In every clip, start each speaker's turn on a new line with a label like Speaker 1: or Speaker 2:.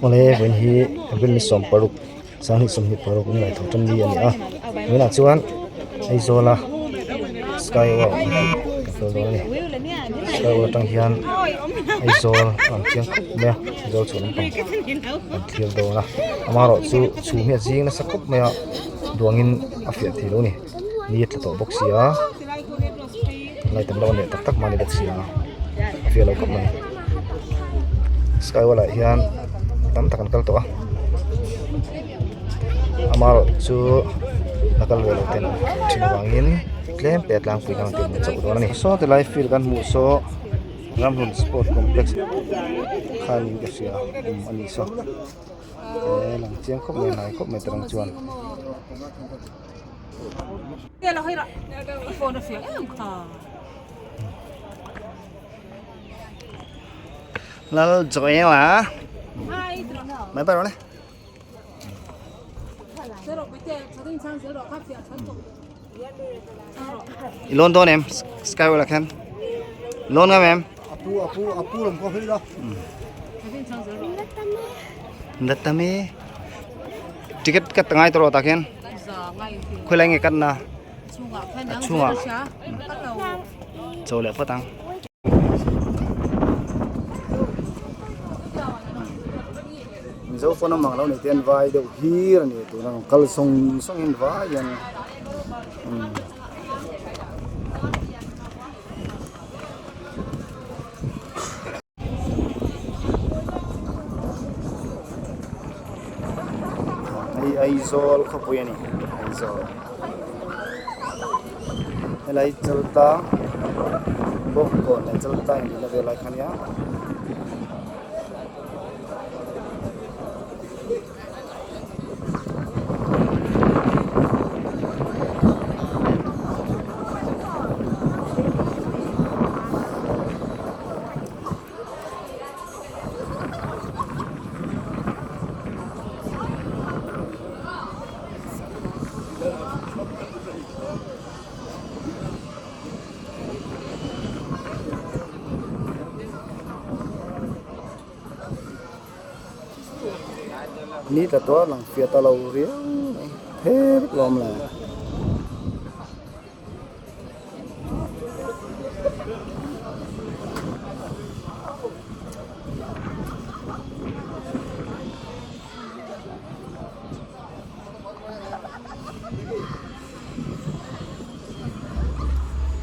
Speaker 1: Awle vawiin hi April ni 16 sanghnih 26 ni ngaithawh tan ni a ni a tunah chuan Aizawl a sky walk an tih kan kal dawn a ni sky walk atang hian Aizawl a ang chiang khawp mai a Aizawl chhuah lampang kan thlir dawn a amaherawh chu chhum hi a zing nasa khawp mai a duangin a fiah thei lo a ni ni a tla tawh bawk si a. Light an lo on leh tak tak mahni bawk si a a fiah lo khawp mai sky wall ah hian tam tak an kal tawh a amaherawh chu a kal ve lo ten thin avangin tlem te a tlangpui nan tih chauh dawn a ni saw ti lai field kan hmuh saw Ramhlun sport complex kha niin ka hria umm a nih saw he lang chiang khawp mai hnai khawp mai te rang chuan. Lal Joela Máy bay rồi này Lon dawn em Skywalk khan Lon ngam em
Speaker 2: Apu apu apu lam ko hei la
Speaker 1: Natami Ticket kat ngai tawh tah khian khawilai nge kat na a chhungah chaw leh phawt ang. Mizo phone awm ang lo ni te an vai deuh hir a ni tuna rawn kal sawng sawngin vai hian umm. Hei Aizawl khawpui a ni Aizawl helai Chaltlang Bawngkawn leh Chaltlang inrinna vel lai kha ania. Ni tla tawh a lang fiah ta lo riau mai phe vek lo awm le.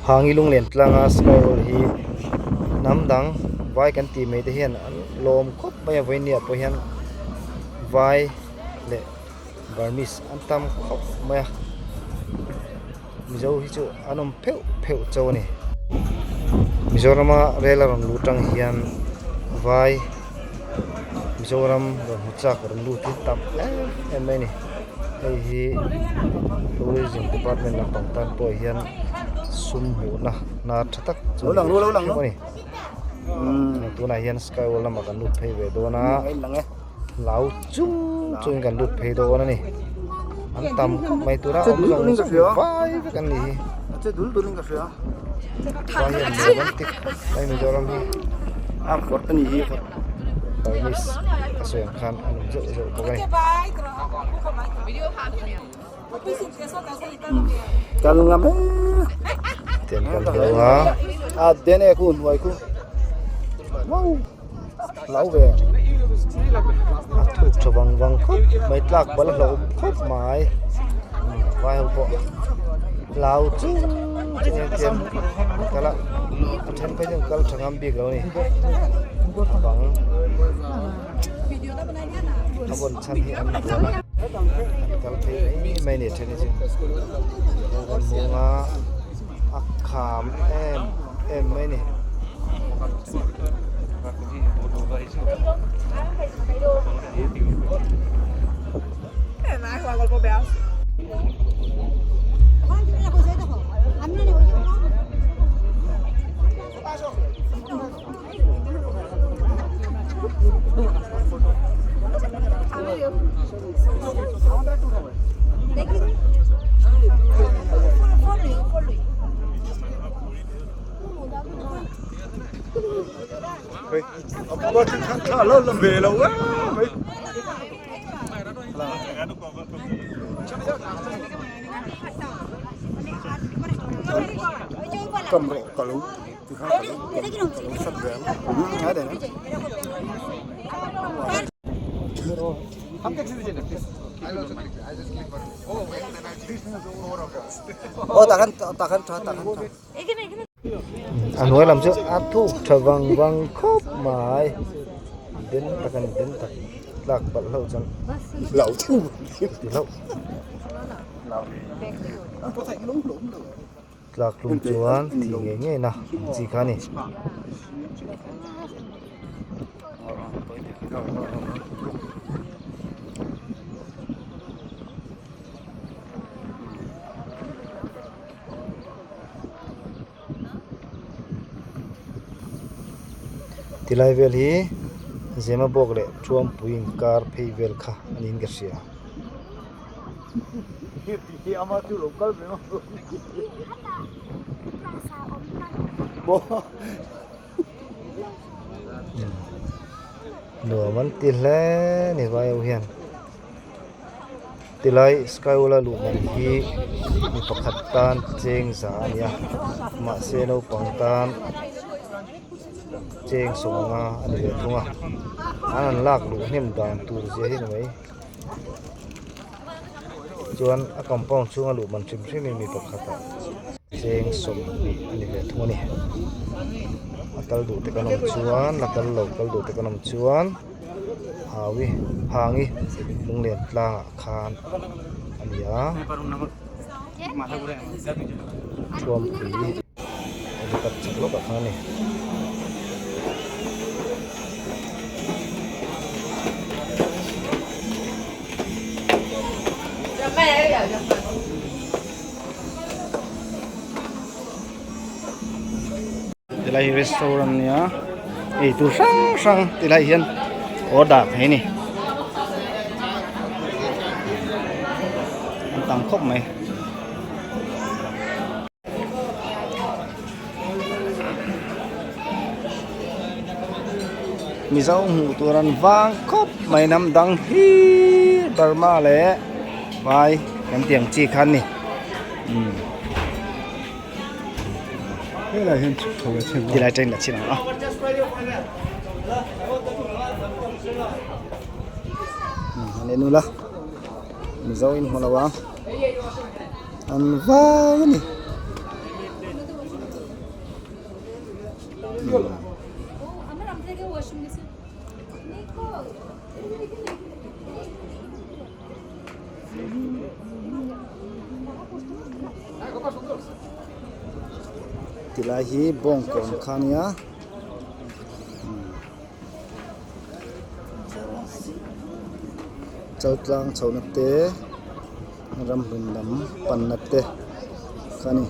Speaker 1: Hangi lunglen tlanga sky wall hi hnam dang vai kan tih mai te hian an lawm khawp mai a vawinia pawh hian vai leh Burmese an tam khawp mai a Mizo hi chu an awm pheuh pheuh chauh a ni Mizorama rel a rawn luh tang hian vai Mizoram rawn hmu chak rawn lut hi tam em em mai a ni hei hi tourism department lampang tan pawh hian sum hmuhna hna tha tak chu a ni tunah hian sky wall lamah kan lut phei ve dawn a. Lau chung chungin kan lut phei dawn a ni an tam khawp mai tura awm zawng zawng vai vek an nih hi vai hian nuam an ti khawp mai Mizoram hi Burmese a sawi ang khan an awm zeuh zeuh bawk a ni. Tian kan hmu a. Hlau ve a thuk tha vang vang khawp mai tlak bal a hlauhawm khawp mai vai ho pawh hlau chung chung in khian an kal a a then phei chu an kal tha ngam bik lo a ni a bang a vawn chhan hi an buan a an kal phei mai mai a ni a then hi chu kan hmu ang a a kham em em mai a ni.
Speaker 2: Kam rawh ka lo ti kha ka lo ka lo hrat ve ang.
Speaker 1: A hnuai lam chu a thuk tha vang vang khawp mai den tak a ni den tak tlak palh hlauh chuan ti hlauh tlak hlum chuan thih ngei ngei na ang chi kha a ni. Tilai vel hi Zemabawk leh Thuampui inkar phei vel kha a niin ka hria. Nuam an ti hle ni vai ho hian. Tilai Skywool-a luh man hi mi pakhat tan cheng za a ni a, mahse naupang tan cheng sawmnga a ni ve thung a, an han lak luh hnem dan tur zia hi ni mai. Chuan a compound chhunga luh man hrim hrim hi mi pakhatah cheng 20 a ni ve thung a ni. A kal duh te kan awm chuan a kal lo kal duh te kan awm chuan. Hawi hangi lunglen tlangah khan a ni a thuampui helipad chak lawkah khan a ni. Tilai hi restaurant a nia eitur hrang hrang tilai hian order theih a ni an tam khawp mai. Mizo hmuh tur an vang khawp mai hnam dang hi Burma leh vai kan tih ang chi kha an ni.
Speaker 2: Helai hian chhuk chho leh chhin
Speaker 1: Ti lai train la chhin ang a. An en ula Mizo in hmu lo ang an vang a ni. Tilai hi bawngkawn kha a nia chaltlang chhohna te ramhlun lam panna te kha a ni.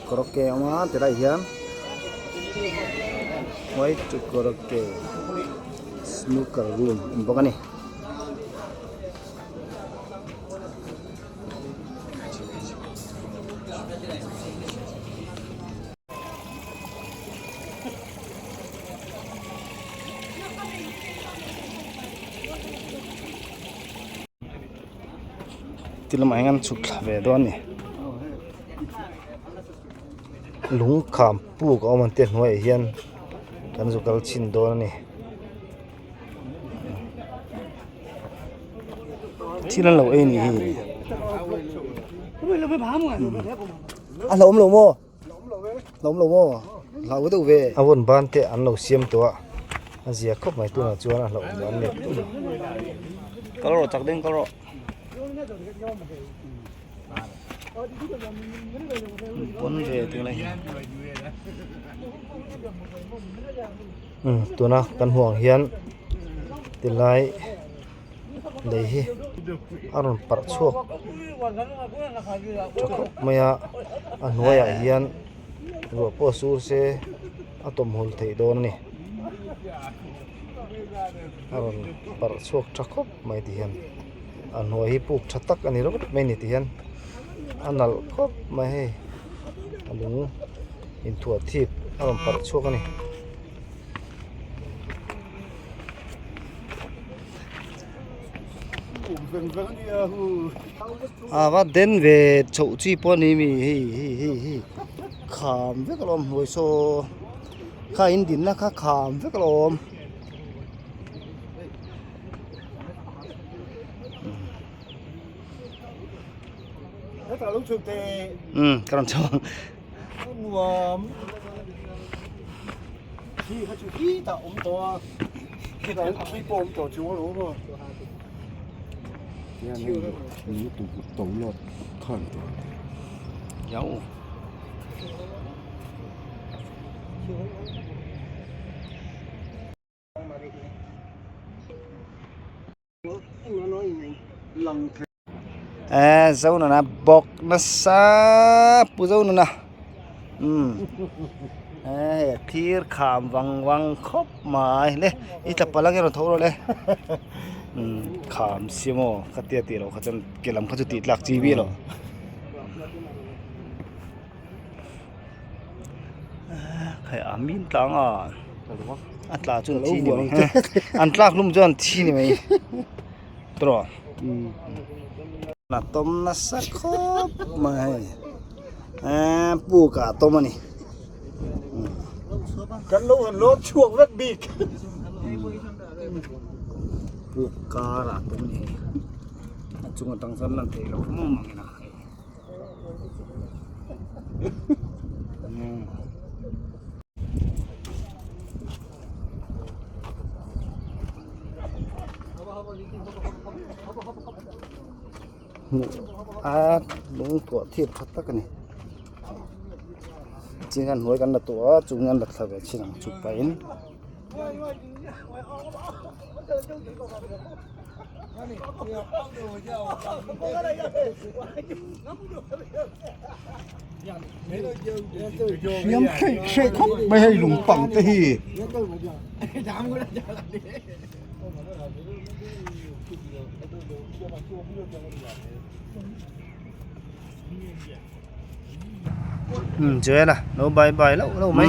Speaker 1: Karaoke a awm a ti laiah hian white karaoke snooker room a awm bawk a ni. Ti lamah hian an chhuk thla ve dawn a ni lung kham puk a awm ang te hnuaiah hian kan zu kal chhin dawn a ni. Thil an lo ei ni hi a hlauhawm lo maw hlauhawm lo maw hlau deuh ve a vawn ban te an lo siam tawh a a zia khawp mai tunah chuan a hlauhawm lo an nep tawh lo
Speaker 3: kal rawh chak deuhin kal rawh
Speaker 1: pawn ve tunah hian umm tuna kan hmuh ang hian tilai lei hi a rawn parh chhuak tha khawp mai a a hnuaiah hian ruah pawh a sur se. a tawmhul theih dawn a ni a rawn parh chhuak tha khawp mai ti hian a hnuai hi puk tha tak a ni ringawt mai a ni ti hian a nalh khawp mai hei a lung inthuah thip a rawn parh chhuak a ni. A va den ve chhoh chi pawh a ni mi hei hei hei hei kham vek alawm hnuai saw kha in dinna kha kham vek alawm. Um ka rawn chho ang. Eh Zonana bawk nasa pu Zonana umm eh thir kham vang vang khawp mai le i tla palh ange rawn tho rawh le umm kham si maw ka tia tih loh kha chuan ke lam kha chu tih tlak chi bik lo khai a min tlang a a tla chu an thi ni mai an tlak hlum chuan an thi ni mai tawh a tawm nasa khawp mai hei eee puk ah a tawm a ni
Speaker 2: kan lo han lawm chhuak vek bik
Speaker 1: puk kar ah a tawm a ni hei a chung atang chuan lan theih loh mawm ang in a hei. A lung tuah thip tha tak a ni ching an hnuai kan la tawh a chung an la thla ve chin ang chu pahin.
Speaker 2: Hriam hreih hreih khawp mai hei lungpang te hi.
Speaker 1: Um Joel-a lo bye bye loh loh mai.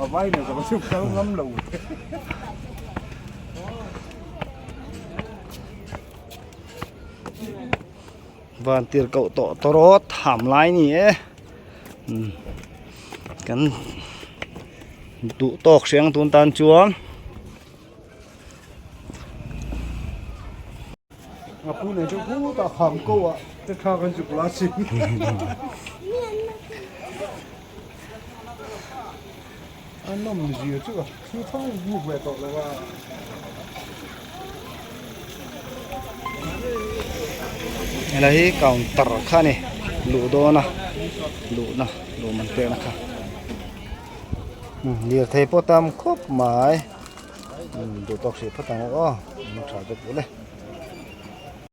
Speaker 2: A vai nen ka va chhuk kal ngam lo.
Speaker 1: Van tir koh tawh tawrawt ham lai ni e um kan duh tawk hreng tun tan chuan.
Speaker 2: A pu nen chu khutah kham ko ah te thla kan zuk la sin. A nawm zia chu a thu thang buk ve tawh lo a.
Speaker 1: Helai hi counter kha a ni luh dawn a luhna luh man pekna kha lirthei pawh tam khawp mai duh tawk hrih phawt ang aw tha bawk ule.